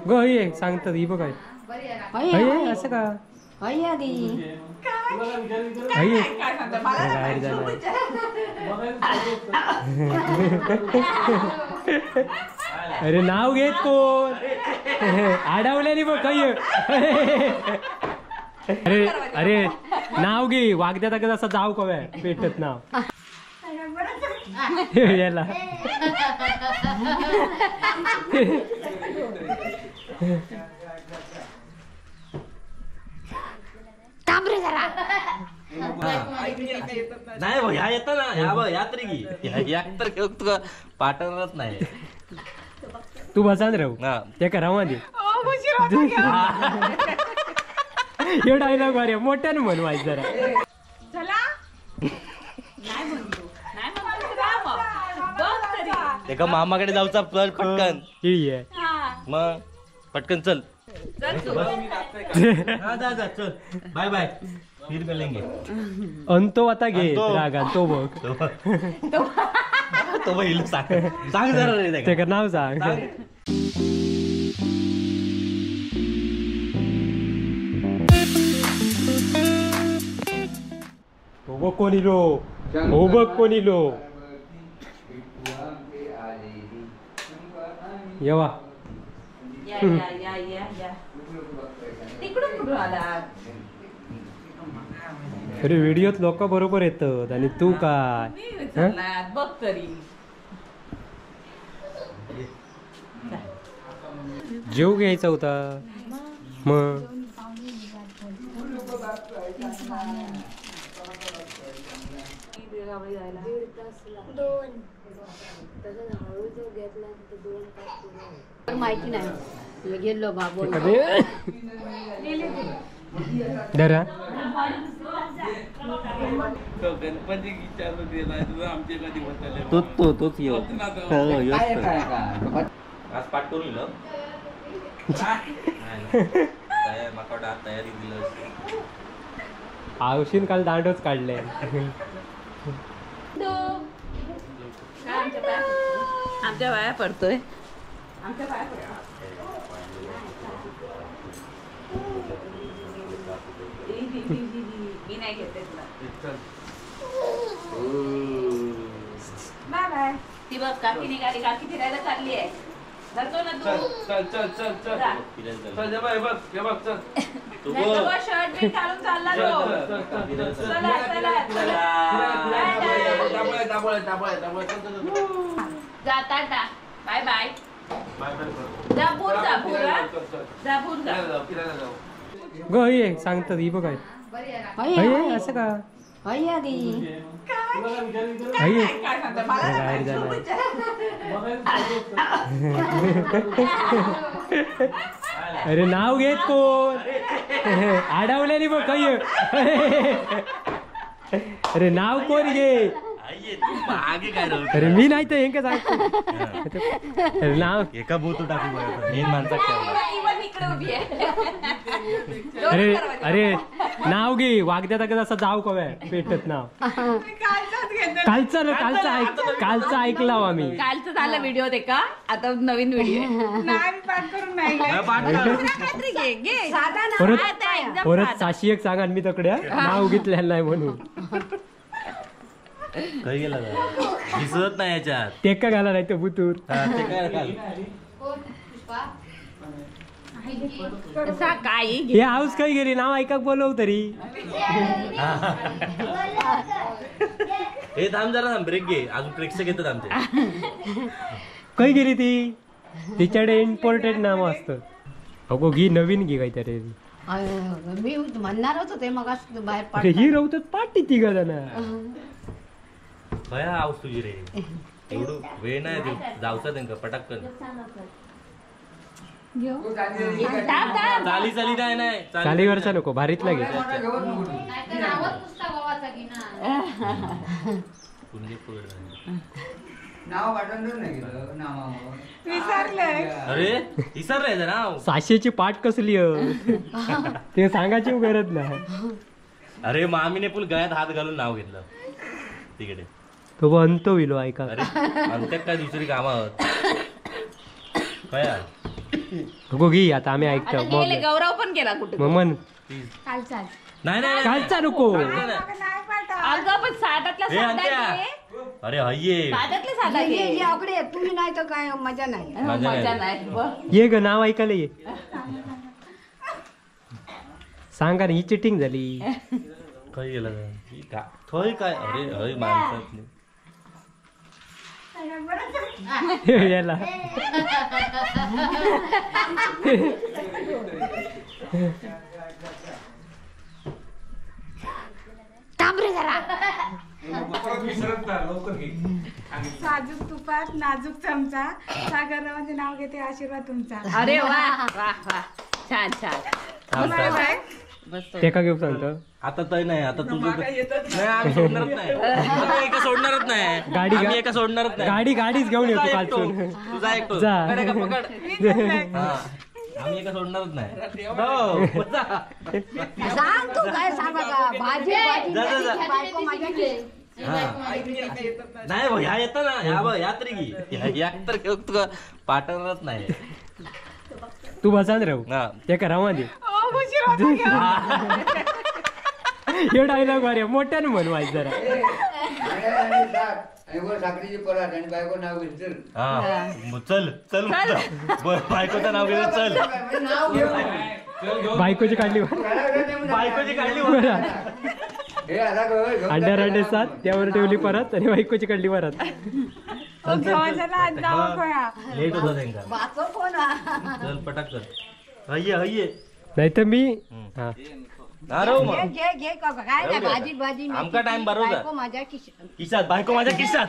ग ये सांगतात ही बघ आहे असं का अरे नाव घेत कोण आडावल्यानी बघ काही. अरे अरे नाव घे वागद्या ताका जसा जाव कव्या पेटत नाव याला. नाही ह्या येत ना ह्या बघ ह्या तरी घे तर तुका पाठवणारच नाही. तू बसान राहू ते करा दे हे डायलॉग भारी मोठ्यानं म्हणवायचं जरा. एका मामाकडे जाऊचा पटकन मग पटकन चल जा चल बाय बाय फिर मिलेंगे. अंतो आता घे रागा तो बघ तो बघ सांग सांग जरा रे त्याचं नाव सांग. तो बघ कोणी लो हो बघ कोणी लो येवा या या या या या तिकडून कुठून आला? अरे व्हिडिओत लोक बरोबर येतात आणि तू काय बघ तरी. जेव घ्यायचा होता मग. माहिती नाही गेलो बाबू दरा तो तो तोच येऊ आज पाठ करून इलो माका तयारी दिलं. आवशीन काल दांडोच काढले. आमच्या पाया पडतोय आमच्या पाया पडतोय. मी नाही घेते तुला. Bye bye. ती बघ काकी निघाली, काकी फिरायला चालली आहे. जातो ना तू? चल चल चल चल चल हे बघ हे बघ चल. शर्ट बी घालून चालला तो. चला चला चला जा टाटा बाय बाय. जा भूर जा भूर जा भूर जा. ग ये सांगतात ही बघ आहे असं का अरे नाव घेत कोण आडावल्यानी बघ काही. अरे नाव कोण घे? अरे मी नाही तर हे सांगतो नाव एका बोतू टाकू मेन माणसात. अरे अरे नाव घे वागद्या ताका जसा जाव कव्या पेटत नाव. कालचा कालचा कालचा ऐकला आम्ही. कालचं झालं व्हिडिओ ते का आता नवीन व्हिडिओ परत परत साशी एक सांगा मी तकडे नाव घेतलेलं नाही म्हणून. काही गेला दिसत नाही याच्यात. टेका घाला नाही तर बुतूर. हे हाऊस काही गेली नाव ऐकाक बोलव तरी. हे थांब जरा थांब ब्रेक घे अजून प्रेक्षक येतात आमचे. काही गेली ती तिच्याकडे इम्पोर्टेड नाव असतं. अगो घी नवीन घे काहीतरी. मी म्हणणारच होते मग बाहेर ही रवतात पाठी तिघ जण. काय हाऊस तुझी रे एवढं वेळ नाही जाऊचा त्यांका पटाकन. चाली चाली नाही नाही चालीवरचा नको भारीतला घे. अरे विसरलंय नाव. साशेची पाठ कसली ते सांगायची गरज नाही. अरे मामीने फुल गळ्यात हात घालून नाव घेतलं तिकडे. तो अंत होईल ऐका. अरे अंत्यात काय दुसरी कामं काय. नको घे आता आम्ही ऐकतो. गौरव पण गेला कुठे मग कालचा नाही नाही कालचा नको. अगं पण साधातला साधा. अरे हये साधातला साधा ये आकडे तुम्ही नाही तर काय मजा नाही. मजा नाही. ये ग नाव ऐकायला ये. सांगा ना ही चिटिंग झाली. खय गेला थोय काय. अरे हय माणसात याला साजूक तुपात नाजूक चमचा, सागररावांचे नाव घेते आशीर्वाद तुमचा. अरे वा वा वा छान छान. ते का घेऊ सांगतो आता तर नाही. आता तुझं नाही आम्ही सोडणारच नाही. एका सोडणारच नाही गाडी. आम्ही एका सोडणारच नाही गाडी. गाडीच घेऊन येतो कालचून. तुझा ऐकतो पकड. आम्ही एका सोडणारच नाही. सांग तू काय सांगा. भाजी नाही ह्या येत ना ह्या ह्या तरी ह्या तर तुका पाठवणारच नाही. तू बसान राहू ते का राहू दे. हे डायलॉग भारी मोठ्यानं म्हणवायचं जरा. चल चल बायकोचं नाव घेऊ. चल बायकोची काढली. बायकोची काढली अंड्या अंडे सात त्यावर ठेवली परत आणि बायकोची काढली परत. लेट होता त्यांका. चल पटाक चल. हय्ये हय्ये नाही तर मी आमका टाइम बरोबर माझ्या खिशात. बायको माझ्या खिशात.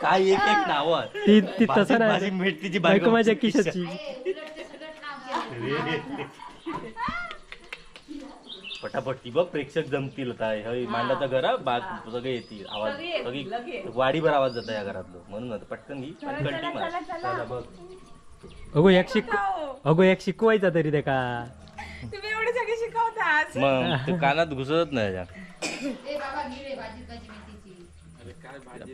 काय एक एक नाव ती तसं नाही. मेथीची बायको माझ्या खिशाची. पटापट ती बघ प्रेक्षक जमतील आता. मांडाचा घर बाग सगळे येतील. आवाज सगळी वाडीभर आवाज जाता या घरातलं. म्हणून आता पटकन घे. बघ अगो एक अगो एक शिकवायचा तरी ते का तुम्ही एवढे सगळे शिकवता मग ते कानात घुसतच नाही.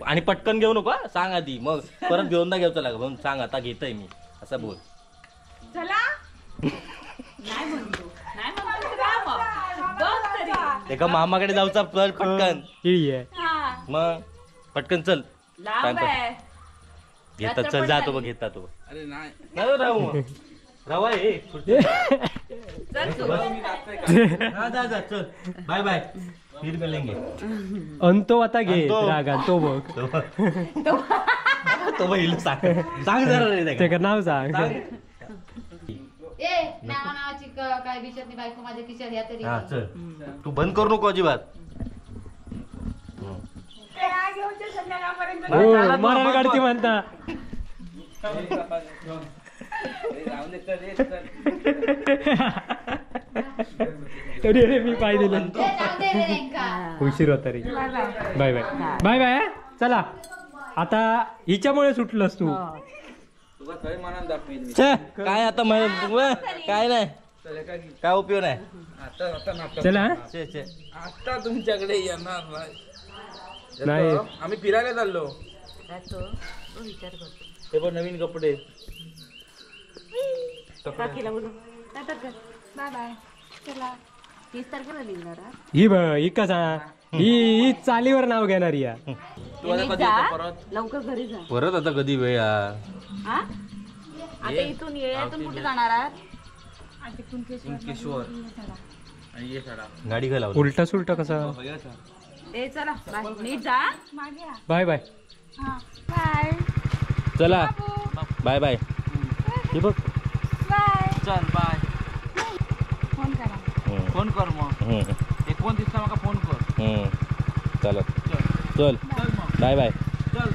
आणि पटकन घेऊ नको सांग आधी. मग परत घेऊन ना घेऊचा लाग म्हणून सांग आता घेतय मी असं बोल. चला नाही म्हणतो नाही म्हणतो एका मामाकडे जाऊचा पटकन. मग पटकन चल घेतात चल जातो बघ घेता तो. अरे नाही राहू रवा हे जा जा चल बाय बाय फिर मिलेंगे. अंतो आता घे रागा तो बघ तो बघ सांग सांग जरा रे त्याचं नाव सांग. ए नाव नावाची काय विचार नाही बायको माझ्या खिशात या तरी. हा चल तू बंद करू नको अजिबात. हो मरण काढती म्हणता. अरे अरे मी पाय दिलं. उशीर होता रे. Bye bye bye bye. चला आता हिच्यामुळे सुटलंस तू. काय आता काय नाही काय उपयोग नाही. चला आता तुमच्याकडे येणार नाही. आम्ही फिरायला चाललो. ते पण नवीन कपडे. बाय बाय. चला 30 तारखेला निघणार. ही ही कसा ही चालीवर नाव घेणार या. लवकर घरी जा परत. आता कधी वेळ आता इथून येळ्यातून कुठे जाणार आहात? गाडी घाला उलटा सुलटा कसा. ए चला नीट जा. बाय बाय. बाय चला बाय बाय. हे बघ बाय. चल बाय. फोन करा. फोन कर मग 29 ला मला फोन कर. चल चल बाय बाय. चल.